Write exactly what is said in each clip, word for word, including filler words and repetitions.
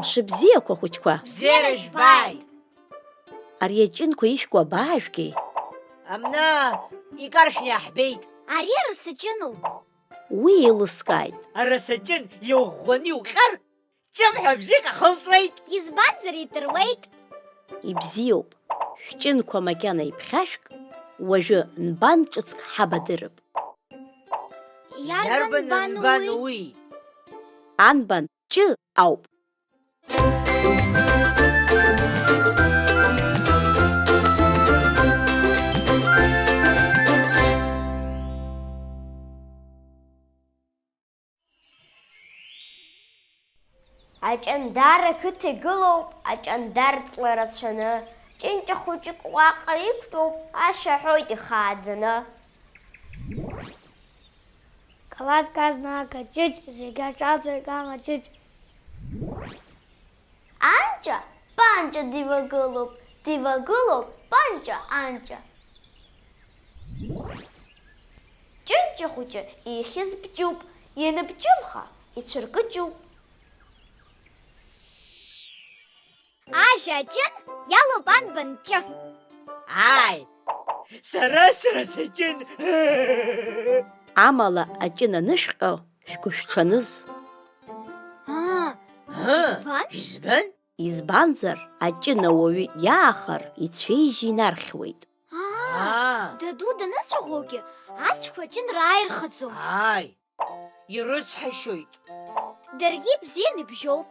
Шыбзиақәа, хәыҷқәа! Бзиара жәбааит! Ари аҷынқәа ишәку абаажәгеи? Амна икаршәны иаҳбеит. Ари араса ҷыноуп. Уи еилыскааит. Араса ҷын иӷәӷәаны иуҟьар, ҷымҳәа бжьык ахылҵуеит. Избанзар идыруеит. Ибзиоуп. Шәҷынқәа макьана иԥхьашәк, уажәы нбан ҿыцк ҳабадырып. Иарбан нбан уи? Анбан ҷы ауп. Аҷандар ақыҭа игылоуп, аҷандар ҵла рацәаны, ҷынҷа хәыҷык уаҟа иқәтәоуп, ашәа аҳәоит ихааӡаны. Калаҭк азна агаҷыҷ, зегь аҿалҵоит амаҷыҷ. Анҷа, панҷа дивагылоуп, дивагылоуп панҷа анҷа. Ҷынҷа хәыҷы ихьыз бҷуп, ианыбҷымха, ицәыркыҷуп. Ажәа аҷын иалоуп анбан ҷы. Ааи, сара, сара саҷын. Амала аҷын анышәҟьо шәгәышәҽаныз. Аа, аа, избан? Избан? Избанзар, аҷын ауаҩы иаахар, ицәеижь инархьуеит. Аа, аа, даду даныцәаӷәогьы, ацәқәа аҷын рааирхаӡом. Ааи, ирыцҳашьоит. Даргьы ибзианы ибжьоуп.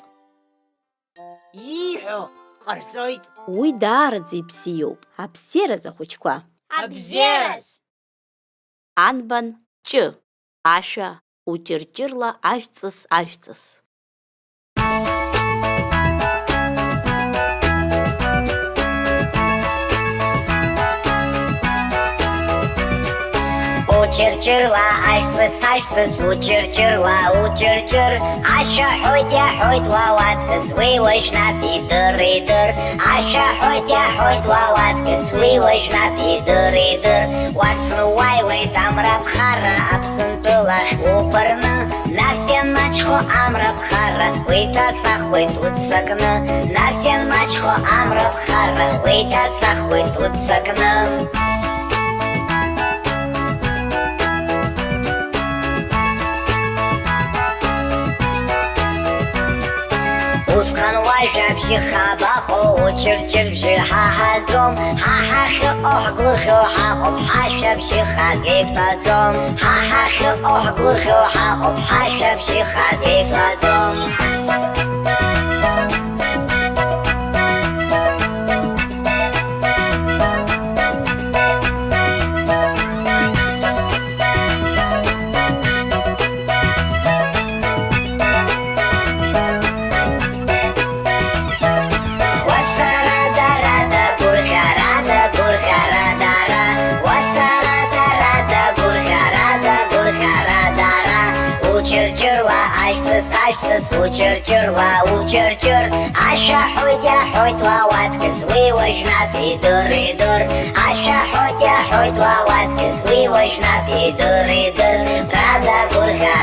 Ииҳәо ҟарҵоит. Уи даараӡа ибзиоуп, абзиараз ахәыҷқәа. Абзиараз! Анбан ҷы, ашәа, уҷырҷырла ажәҵыс, ажәҵыс. Учырчырла ажәҵыс, ажәҵыс, учырчырла, учырчыр. Ашәа ҳәоит, иаҳәоит уа уаҵкыс, уи уажәнатә идыр, идыр. Ашәа ҳәоит, иаҳәоит уа уаҵкыс, уи уажәнатә идыр, идыр. Уацны уааиуеит амра ԥхара, Аԥсынтәылахь убарны. Нас ианмаҷхо амра ԥхара, уеиҭацахуеит уццакны. Нас ианмаҷхо амра ԥхара, уеиҭацахуеит уццакны. Усҟан уажәабжьы хабахо, учырчырбжьы ҳаҳаӡом, ҳа ҳахьыҟоу ҳгәырӷьо ҳаҟоуп, ҳашәабжьы хак еиқәтәаӡом, ҳа ҳахьыҟоу ҳгәырӷьо ҳаҟоуп, ҳашәабжьы хак еиқәтәаӡом. Уасарада-рада, гәырӷьарада, гәырӷьарада-ра. Уасарада-рада, гәырӷьарада, гәырӷьарада-ра. Учырчырла ажәҵыс, ажәҵыс, учырчырла, учырчыр. Ашәа ҳәоит, иаҳәоит уа уаҵкыс, уи уажәнатә идыр, идыр. Ашәа ҳәоит, иаҳәоит уа уаҵкыс, уи уажәнатә идыр, идыр. Рада, гәырӷьа,